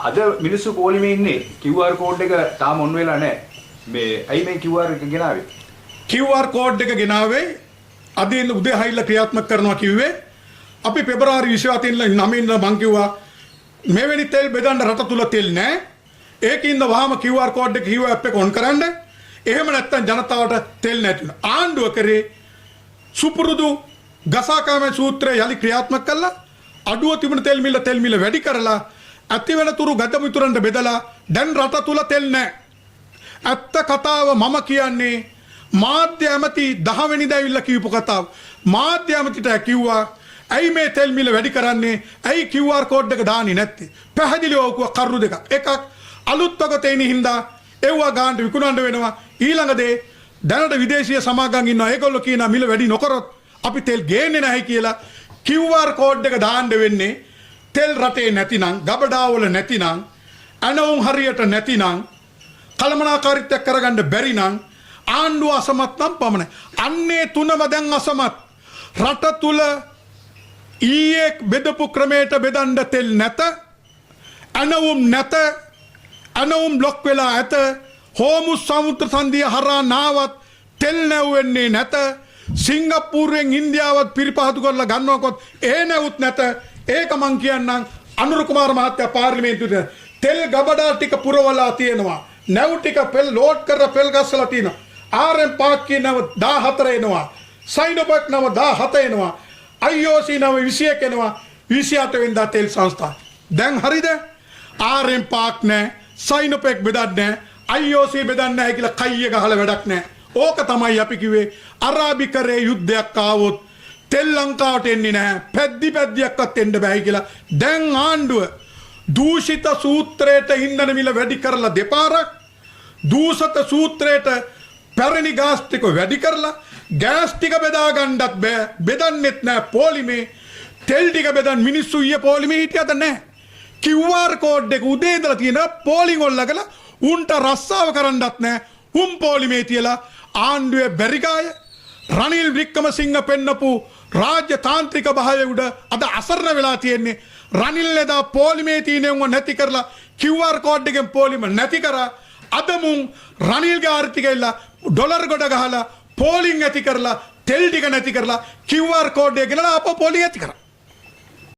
අද මිනිස්සු පොලිමේ ඉන්නේ QR code එක තාම ඔන් වෙලා නැහැ. මේ ඇයි මේ QR එක ගෙනාවේ? QR code එක ගෙනාවේ අද ඉන්න උදේ හයිල්ල ක්‍රියාත්මක කරනවා කිව්වේ. අපි පෙබරවාරි 27 ඉඳලා 9 ඉඳලා මං කිව්වා මෙවැනි තෙල් බෙදන්න රට තුල තෙල් නැහැ. ඒකින්ද වහම QR code එක කිව්ව ඇප් එක ඔන් කරන්න. එහෙම නැත්නම් ජනතාවට තෙල් නැති වෙනවා. ආණ්ඩුව කරේ සුපුරුදු ගසාකාමේ සූත්‍රය යලි ක්‍රියාත්මක කළා. අඩුව තිබුණ තෙල් මිල වැඩි කරලා ඇති වෙන තුරු ගත මිතුරන්ට බෙදලා දැන් රට තුල තෙල් නැහැ. ඇත්ත කතාව මම කියන්නේ මාධ්‍ය ඇමති 10 වෙනිදා ඇවිල්ලා කියපු කතාව. මාධ්‍ය ඇමතිට කිව්වා ඇයි මේ තෙල් මිල වැඩි කරන්නේ? ඇයි QR code එක දාන්නේ නැත්තේ? පැහැදිලිව ඔව් කිව්වා කරුණු දෙකක්. එකක්, අලුත් වග තේනි හින්දා එව්වා ගානට විකුණන්න වෙනවා. ඊළඟ දේ, දැනට විදේශීය සමාගම් ඉන්නවා. ඒගොල්ලෝ කියනවා මිල වැඩි නොකරොත් අපි තෙල් ගේන්නේ නැහැ කියලා. QR code එක දාන්න වෙන්නේ තෙල් රටේ නැතිනම්, ගබඩාවල නැතිනම්, ඇනවුම් හරියට නැතිනම්, කළමනාකාරීත්වයක් කරගන්න බැරි නම්, ආණ්ඩුව අසමත් නම් පමණයි. අන්නේ තුනම දැන් අසමත්. රට තුල ඊයේ බෙදපු ක්‍රමයට බෙදන්න තෙල් නැත. ඇනවුම් නැත. ඇනවුම් බ්ලොක් වෙලා ඇත. හෝමුස් සමුද්‍ර සන්ධිය හරහා නාවත් තෙල් නැව් වෙන්නේ නැත. සිංගප්පූරුවෙන් ඉන්දියාවත් පිරිපහදු කරලා ගන්නවකොත් ඒ නැවුත් නැත. ඒක මං කියන්නම්, අනුර කුමාර මහත්තයා පාර්ලිමේන්තුවට තෙල් ගබඩා ටික පුරවලා තියෙනවා. නැව් ටික පෙල් ලෝඩ් කරලා පෙල් ගස්සලා තියෙනවා. ආර්.එම්. පාක් කියන නව 14 එනවා. සයිනොපෙක් නව 17 එනවා. IOC නව 21 එනවා. 28 වෙනිදා තෙල් සංස්ථා. දැන් හරිද? ආර්.එම්. පාක් නෑ, සයිනොපෙක් බෙදන්නේ නෑ, IOC බෙදන්නේ නෑ කියලා කයිය ගහලා වැඩක් නෑ. ඕක තමයි අපි කිව්වේ, අරාබිකරේ යුද්ධයක් ආවොත් තෙල් ලංකාවට එන්නේ නැහැ. පැද්දි පැද්දියක්වත් එන්න බෑ කියලා. දැන් ආණ්ඩුව දූෂිත සූත්‍රයට ඉන්ධන මිල වැඩි කරලා දෙපාරක්, දූෂිත සූත්‍රයට පැරණි ගාස් ටික වැඩි කරලා ගෑස් ටික බෙදා ගන්නත් බෑ. බෙදන්නෙත් නෑ පොලිමේ. තෙල් ටික බෙදන් මිනිස්සු ඊයේ පොලිමේ හිටියද නෑ. QR code එක උදේ ඉඳලා තියෙන පොලිං ඔල්ලගලා උන්ට රස්සාව කරන්නත් නෑ. උන් පොලිමේ තියලා ආණ්ඩුවේ බැරිකාය රනිල් වික්‍රමසිංහ පෙන්නපු රාජ්‍ය තාන්ත්‍රික භාවය උඩ අද අසරණ වෙලා තියෙන්නේ. රනිල් එදා පොලිමේ තියෙන උන්ව නැති කරලා QR code එකෙන් පොලිම නැති කරා. අද මුන් රනිල්ගේ ආර්ථිකය ඩොලර් ගොඩ ගහලා පෝලිං ඇති කරලා තෙල් ටික නැති කරලා QR code එක ගෙනලා ආපහු පොලිං ඇති කරා.